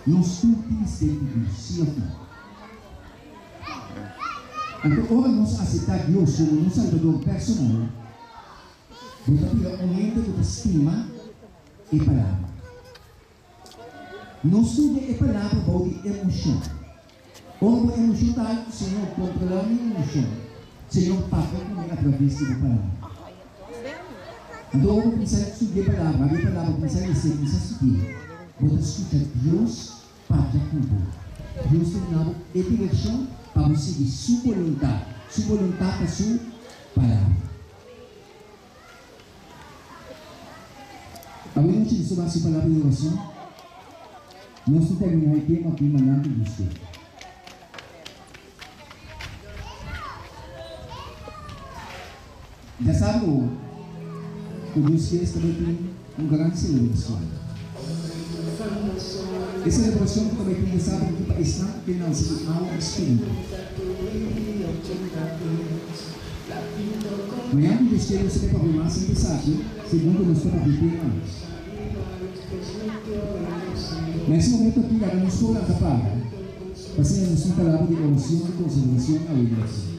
Nos tur tin mester di Dios, sí òf nò? Anto ora nos aseptá Dios komo nos Salbador personal, bo ta bira un hende ku ta stima e Palabra. No studia e Palabra bou di emoshon. Ora bo emoshon ta altu, Señor, kontrolá mi emoshon. Señor, papia ku mi atraves di bo Palabra. Anto ora bo kuminsá studia e Palabra, abri e Palabra, kuminsá lesa, kuminsá studi'é, bo ta skucha Dios papia ku bo. Dios ta duna bo e direkshon pa bo sigui Su boluntat. Su boluntat ta Su Palabra. Awe nochi nos ta basa e palabra di oracion. Nos ta termina e tema aki mañan ku Dios ke. Ya sabi awor ku Dios ke esta bai tin un gran celebracion. E celebracion ku ta bai tin ya sabi aki pa esnan ku ke nanse di awa i spiritu. Mañan ku Dios ke nos ta bai papia mas riba esaki segun ku nos ta papia tema. Na ese momento aki laga nos tur lanta para pa asina nos tin palabra di oracion i consagracion awe nochi.